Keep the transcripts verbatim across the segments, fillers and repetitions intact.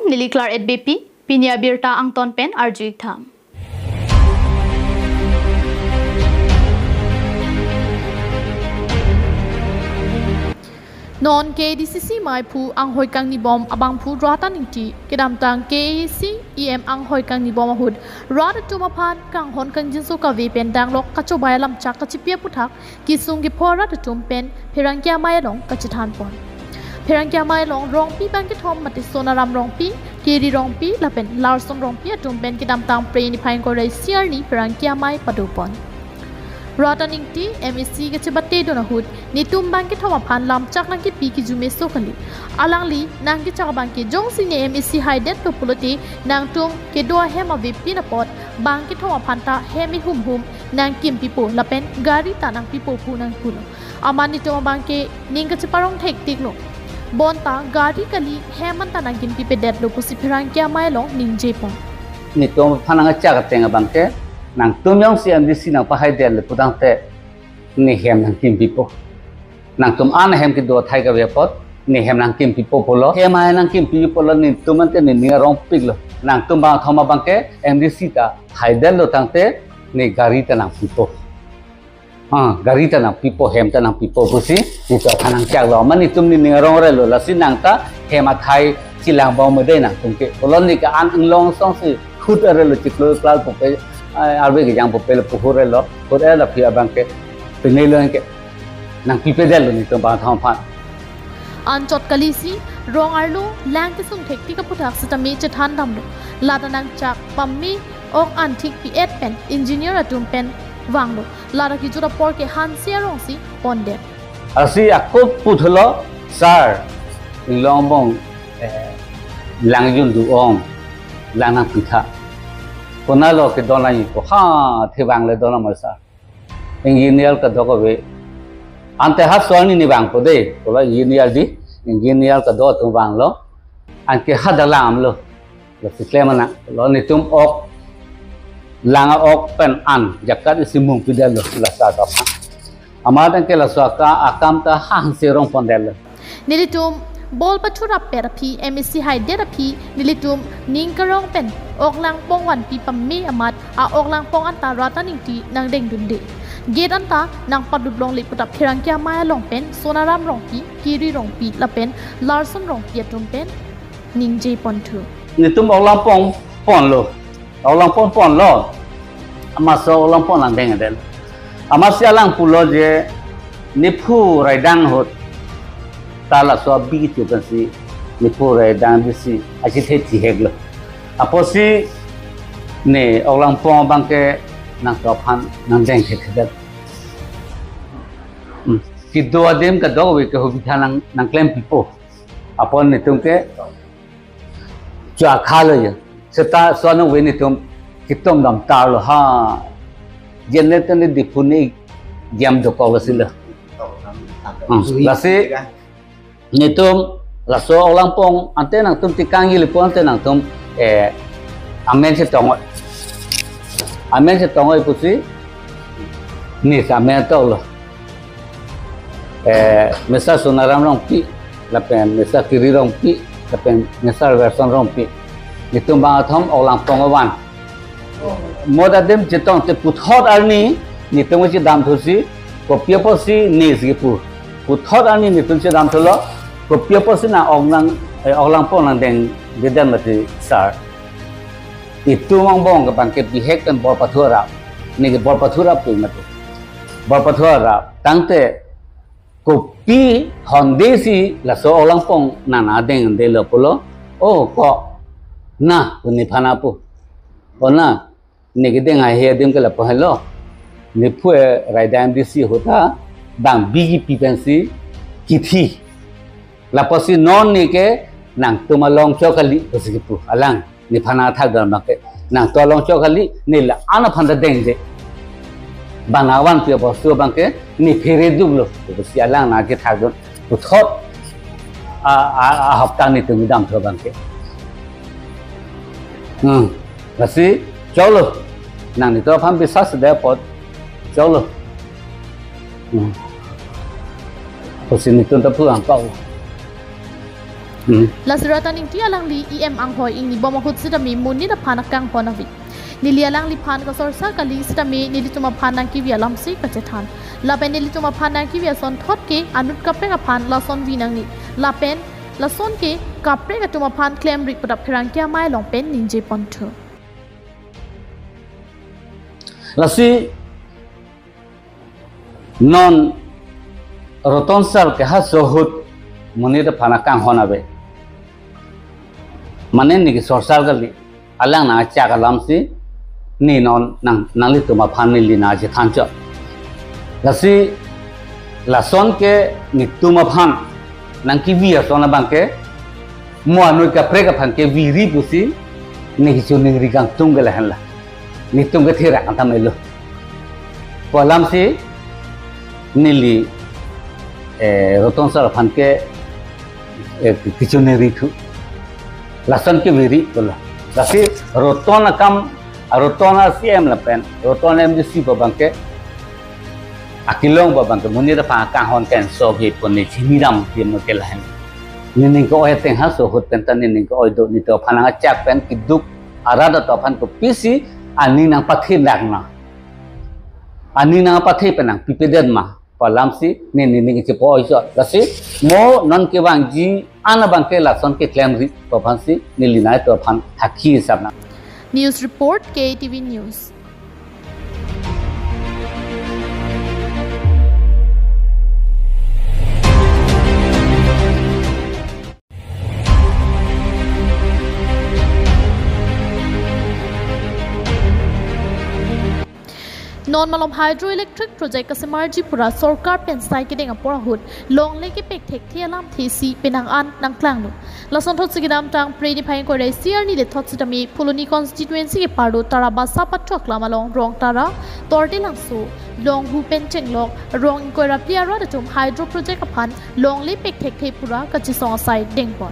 neli Claret Beypi, pini abirta angton pen arju-ik tha. Non K A D C C meiphu anghoi kangnibom abangphu Ratan Ingti, kedamtang K A A C E M anghoi kangnibom ahut rat atum aphan kanghon kangjinso kave pen danglok kachobai alamchak kachipi aputhak kesung kepho arat atum pen pherangke amei along kachethan pon. Pherangke amei along Rongpi bangkethom mate Sonaram Rongpi, Kiri Rongpi lapen Larson Rongpi atum pen kedamtang Phre niphai ingkoi ra isi arni pherangke amei pado pon. Ratan Ingti M A C kachebate dun ahut netum bangkethom aphan lamchak nangkepi kejumeso kali. Alangli nangkechak abangke jongsi ne M A C haidetlo pulote nangtum kedo ahem avepin apot bangkethom aphan ta hem ihum hum nangkimpipo lapen gari ta nangpipo pu nangpulo. Amat netum abangke ning kacheparong thektiklo. Bonta gari kali hem anta nangkimpipedetlo pusi pherangke amei along ningje pon. Netum aphan nangkechak ateng abangke, nangtum jongsi M D C nangpahaidetlo putangte ne hem nangkimpipo. Nangtum an hem kedo athai kave apot ne hem nangkimpipo pulo. Hem hai nangkimpipo pulo, netum ante nening arongpiklo. Nangtum bangkethom abangke M D C ta haidetlo tangte ne gari ta nangpipo. Ah, gari ta nangpipo, hem ta nangpipo pusi netum aphan nangchaklo. Amat netum nening arong relo, lasi nang ta hem athai chelang bom mede nangtum ke. Pulo ne ke an inglong songsi hut arelo, chiklo klal pupe, ah, arve kejang pupe lo puhut relo, hut er la phi abangke pine lo ke nangpipedetlo netum bangkethom aphan. Anchot kalisi, rong arlo lang kesung thektik aputhak sitame chethan damlo. Lata nangchak pame ok an thik pi-et pen engineer atum pen vanglo. Lata kejut apor ke hanse arongsi pondet. Lasi ako puthulo, sir, inglong angbong, eh, lang jun do-ong, lang nangpitha. Konatlo kedon nangji ko, ha, thevang le don nang ma sir. Engineer kadokave. Ante ha suarni ne vangpo de, pulo engineer di, engineer kado atum vanglo. Anke hadak lang damlo. Lasi klem nang, lo netum ok, lang ok pen an, jakat isi mungpidetlo, laso akam. Amat anke laso aka, akam ta hangse rong pondetlo. Nelitum bol pathurap pet aphi, M A C haidet aphi, nelitum ning karong pen ok langpong vanpi pame amat, a ok langpong anta Ratan Ingti nangdengdunde. Gate anta nangpadut longle pu ta pherangke amei along pen Sonaram Rongpi, Kiri Rongpi lapen Larson Rongpi atum pen ningje ponthu. Netum ok langpong ponlo. Ok langpong ponlo. Amatsi ok langpong nangdengdet. Amatsi alang pulo je nephu raidang ahut ta laso abi kecho pensi nephu raidang disi achethe chiheklo. Apotsi ne ok langpong abangke nangtum aphan nangdeng thekthedet. Hmm. Kedo adim kadokave ke hubitha nang, nangklempipo. Apot netum ke chua khalo ya. Seta sono ve netum kitom dam tarlo ha. Jenet ne Diphu ne jam dokok lasi lo. Hmm. Lasi netum laso ok langpong ante nangtum tikang ili pon ante nangtum, eh, amen chetong oi. Amen chetong oi pusi ne amen toklo. Eh, Mister Sonaram Rongpi, lapen Mister Kiri Rongpi, lapen Mister Larson Rongpi. Netum bangkethom ok langpong avan. Mo adim chetong te puthot arni netum chedamthusi, kopi apotsi nesi pu. Puthot arni netum chedamthulo, kopi apotsi nang ok nang, eh, ok langpong nangdengdet mati sir. Itum angbong ke abangke bihek pen bor pathurap. Ne ke bor pathurap tu mati. Bor pathurap. Tangte kopi hondesi laso ok langpong nang nangdengdetlo pulo. Oh, ko. Na, nephan apu. Ko na, ne kedeng ahe adim ke lapu helo. Nephu raidang disi ahut ta bang B J P pensi kithi. Lapusi non ne ke nangtum along chok kali pusi kipu. Alang nephan athak dam abangke nangtum along chok kali, ne la-an aphan ta dengde. Bang nangvanpi abostu abangke ne phere duklo pusi alang nangkethak dun. Puthot a, a, a hapta netum damthu abangke. Hmm. Lasi choklo. Nang netum aphan biswas de apot choklo. Hmm. Pusi netum ta pulang kau. Hmm. Lasi Ratan Ingti alangli E M anghoi ingnibom ahut sitame monit aphan akanghon ave. Neli alangliphan kasorsa kali sitame nelitum aphan nangkevi alamsi kachethan. Lapen nelitum aphan nangkevi asonthot ke anut kaprek aphan lason vi nangne. Lapen lason ke kaprek atum aphan klemri pu ta pherangke amei along pen ningje ponthu. Lasi non Roton sir ke haso ahut monit aphan akanghon ave. Mane neke sorsar kali, alang nangchak alamsi ne non nang, nanglitum aphan neli nangchethan chot. Lasi lason ke netum aphan nangkevi ason abang ke mo anut kaprek aphan keviri pusi ne kachiningri kangtung ke lahenlo. Netum ke thirak kangtam elo. Pu alamsi neli, eh, Roton sir aphan ke, eh, kachiningri thu. Lason keviri pulo. Lasi Roton akam, Roton a C M lapen Roton M D C pu abang ke akilong pu abang ke monit aphan akanghon ke enso ke pon ne chini dam ke mo ke lahen. Nening ke-oi ateng haso ahut pen ta nening ke-oi do, netum aphan nangchak pen keduk arat atum aphan kopisi aning nangpathe lang na. Aning nangpathe pen nangpipedet ma pu alamsi ne nening chepo-oi chot. Lasi mo non kevangji an abang ke lason keklemri pu aphansi neli nangtum aphan hakhi hisap nang. News report, K T V News. Non malom hydroelectric project kasemarji pura sorkar pen sai kedeng apor ahut longle kepek thekthe alamthe si penang an nangklanglo. Lasonthotsi kedamtang Phre niphai ingkoi ra isi arni lethot sitame Phuloni constituency keparlo Tarabasa pathu aklam along Rongtara, Tortilangso, Longhu pen chenglok rong ingkoi ra phli arat atum hydro project aphan longle pek thekthe pura kachesong asai dengpon.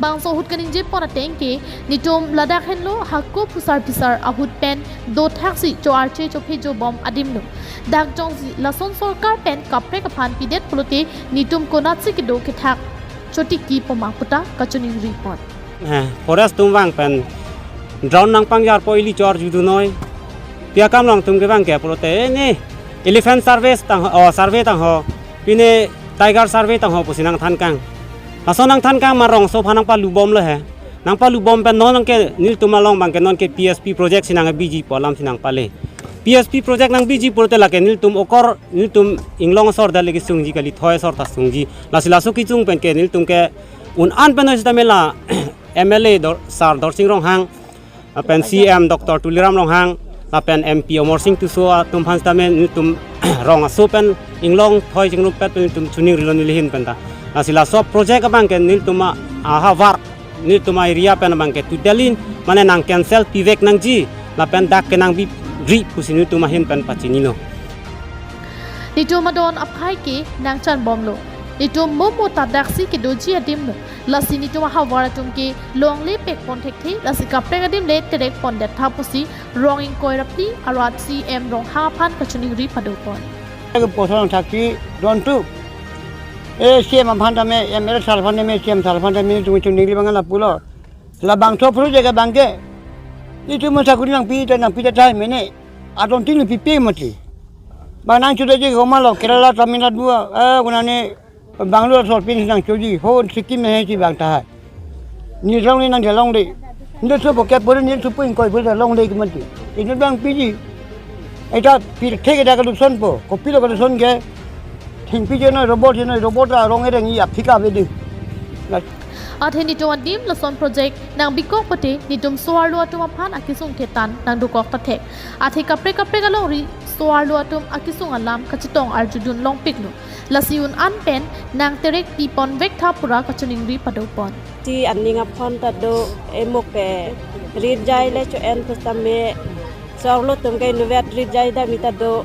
Bangso ahut kaningje pon ateng ke netum ladak henlo hako phusar phisar ahut pen dothaksi cho-arche chophe jobom adimlo. Dak jongsi lason sorkar pen kaprek aphan pidet pulote netum konatsi kedo kethak chotiki poma pu ta kachiningri pon. Eh, forest atum vang pen drone nangpangjarpo ili chor judunoi. Pi akam along atum kevang ke pulote, eh, ne elephant survey tang, oh, survey tangho, pine tiger survey tangho pusi nangthankang. Laso nangthankang ma rongso aphan nangpalubomlo he. Nangpalubom pen non ke nelitum along abang ke non ke P S P project si nangbiji pu alamsi nangpale. P S P project nangbiji pulote lake nelitum okor nelitum inglong asor dale kesungji kali thoi asor ta sungji. Lasi laso kechung pen ke nelitum ke un-an pen noi sitame la M L A Dor-, Sar Dorsing Ronghang, lapen C M Doctor Tuliram Ronghang, lapen M P Amarsing Tisso atum aphan sitame nelitum rong aso pen inglong thoi chingrumpet pen nelitum chiningrilo neli ahin pen ta. Lasi laso project abang ke nelitum a-, ahavar nelitum a-area pen abang ke totally mane nang cancel pivek nangji lapen dak ke nangbiri pusi nelitum ahin pen pachinilo. Netum adon aphai ke nangchanbomlo. Netum momo ta daksi kedoji adimlo. Lasi netum ahavar atum ke longle pekpon thekthe, lasi kaprek adim le terek pondet tha pusi rong ingkoi ra phli arat C M Ronghang aphan kachiningri padopon. Ke poson thakti don tu. E C M aphan tame, M L A sar aphan tame, C M sar aphan tame, netum chiningri abang lapulo. Labangso project abang ke netum sakuri nangpi ta nangpi ta thai mene. Adon tin pipe mati. Bang nangchoji ke homa lo Kerala, Tamil Nadu, eh, gunane Bangalore sor pin nangchoji, ho Sikkim he si bang tahai. Ne longle nangja longle. Ne so bo ke pore ne so pin koi pore longle ke mati. Ini bang piji. Eta pil thek eta kaluson po. Kopilo kaluson ke. Thing piji noi robot noi robot arong ereng i Africa bedi. Na Athe netum adim lason project nangbikok pote netum so-arlo atum aphan akesung thetan nangdokok ta thek. Athe kaprek kaprek alongri so-arlo atum akesung alam kachetong arjudun longpiklo. Lasi un-an pen nangterek pipon vek tha pura kachiningri padopon. Si aning aphon ta do, emok ke rit jai le cho-en pusitame so-arlo atum ke inutvet rit jai dam-i ta do.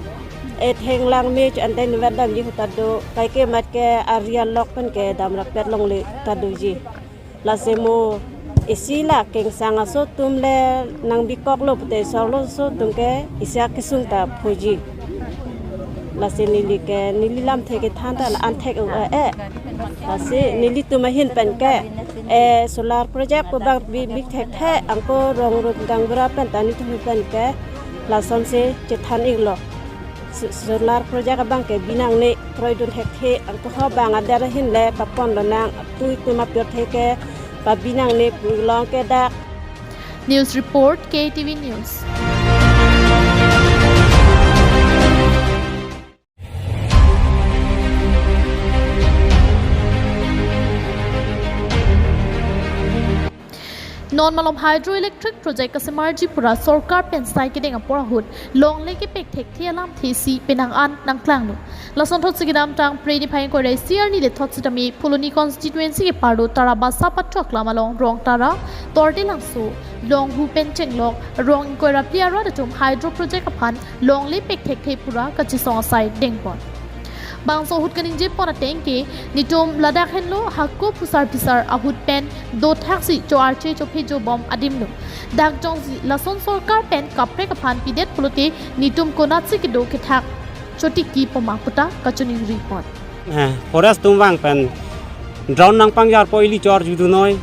Etheng langme cho-en ta inutvet damji ahut ta do. Kaike mat ke ari alok pen ke dam rapet longle ta doji. Lasi mo isi la kengsang aso atum le nangbikoklo pute so-arlo aso atum ke isi akesung ta phoji. Lasi neli ke neli lamthe kethan ta la-an thek o eh. Lasi nelitum ahin pen ke, eh, solar project pu bang bi bik thekthe, anke rong rup gaonbura pen ta nelitum pen ke lasonsi chethan iklo. So-, solar project abang ke binangne kroidun thekthe, anke ho bang adet ahin le papon lonang, tui tuma pyor the ke pabinangne pu long ke dak. News report, K T V News. Non malom hydroelectric project kasemarji pura sorkar pen sai kedeng apor ahut longle kepek thekthe alamthe si penang an nangklanglo. Lason thotsi kedamtang Phre niphai ingkoi ra isi arni le thot sitame Phuloni constituency ke Pardo Tarabasa pathu aklam along Rongtara, Tortilangso, Longhu pen chenglok rong ingkoi ra phli arat atum hydro project aphan longle pek thekthe pura kachesong asai dengpon. Bangso ahut kaningje pon ateng ke, nelitum ladak henlo hako phusar phisar ahut pen dothaksi cho-arche chophe jobom adimlo. Dak jongsi lason sorkar pen kaprek aphan pidet pulote nelitum konatsi kedo kethak chotiki poma puta kachiningri pon. Eh, forest atum vang pen drone nangpangjarpo ili chor judunoi.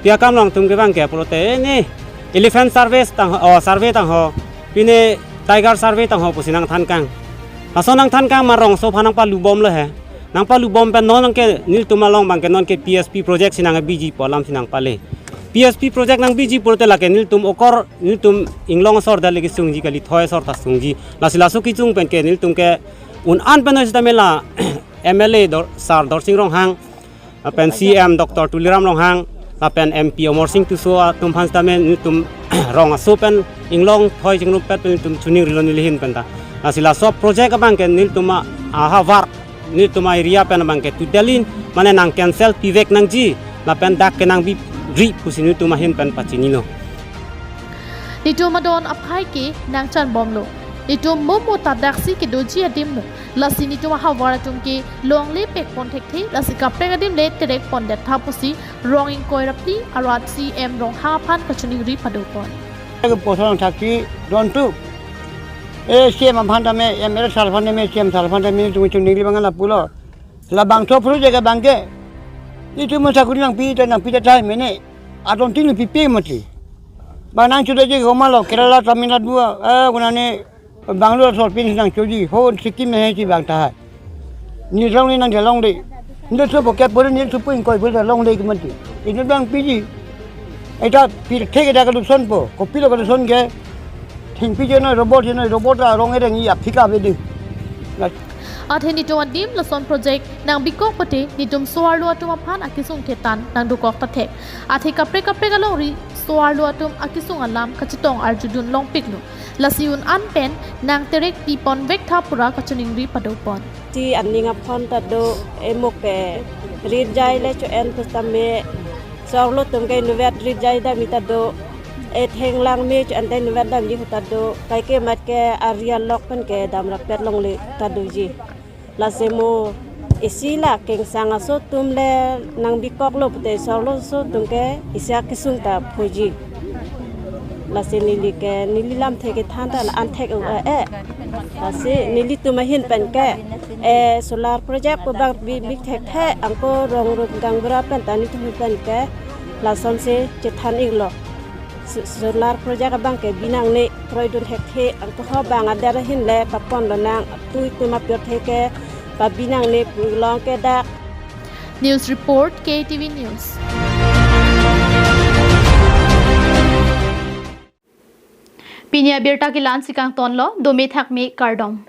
Pi akam along atum kevang ke pulote, eh, ne elephant survey tang ho, oh, survey tang ho, pine tiger survey tang ho pusi nangthan kang. Laso nangthan kang ma rongso aphan nangpalubomlo he. Nangpalubom pen non ke nelitum along bang ke non ke P S P project si nangbiji pu alam si nangpale. P S P project nangbiji pulote lake nelitum okor, nelitum inglong asor dak le kesungji kali, thoi asor ta sungji. Lasi laso kesung pen ke nelitum ke un-an pen noi sitame la M L A Dor-, Sar Dorsing Ronghang, lapen C M Doctor Tuliram Ronghang, lapen M P Amarsing Tisso atum aphan sitame nelitum rong aso pen inglong thoi chingrum pet pen nelitum chiningrilo neli ahin pen ta. Lasi laso project abang ke nelitum a-, ahavar, nelitum a-area pen abang ke totally mane nang cancel pivek nangji, lapen dak ke nangbiri pusi nelitum ahin pen pachinilo. Nelitum adon aphai ke nangchanbomlo. Nelitum momo ta daksi kedoji adimlo. Lasi nelitum ahavar atum ke longle pekpon thekthe, lasi kaprek adim le terek pondet tha pusi rong ingkoi ra phli arat C M Ronghang aphan kachiningri padopon. Poson thakti don tu. Eh, C M aphan tame, M L A sar aphan tame, C M sar aphan tame, nelitum chiningri bang lapulo. Labangso project abang ke, nelitum sakuri nangpi ta, nangpi ta thai mene. Adon tin pipe mati. Bang nangchoji ke komatlo, Kerala, Tamil Nadu, eh, konane Bangalore asor pen nangchoji, ho Sikkim he si bang tahai. Neli longle nangke longle. Nelitum bo ke pura nelitum ingkoi pura longle ke mati. Ini bang piji. Eta pir thek eta kaluson po, kopilo kaluson ke. Thengpi je noi, robot je noi, robot arong ereng i aphika bedi. Na- Athe nelitum adim lason project nangbikok pote nelitum so-arlo atum aphan akesung thetan nangdokok ta thek. Athe kaprek kaprek alongri so-arlo atum akesung alam kachetong arjudun longpiklo. Lasi un-an pen nangterek pipon vek tha pura kachiningri padopon. Si aning aphon ta do, emok ke rit jai le cho-en pusitame, so-arlo atum ke inutvet rit jai damji ta do, etheng langme cho-en ta inutvet damji ahut ta do, kaike mat ke ari alok pen ke damrap pet longle ta doji. Lasi mo isi la kengsang aso atum le nangbikoklo pute so-arlo aso atum ke isi akesung ta phoji. Lasi neli ke neli lamthe kethan ta la-an thek o eh. Lasi nelitum ahin pen ke, eh, solar project pu bang bi bik thekthe, anke rong rup gaonbura pen ta nelitum pen ke lasonsi chethan iklo. So-, solar project abang ke binangne kroidun thekthe, anke ho bang adet ahin le papon lonang, tui tuma pyor the ke pabinangne pu long ke dak. News report, K T V News. Pini abirta ke la-ansi kangtonlo, dome thakme kardom.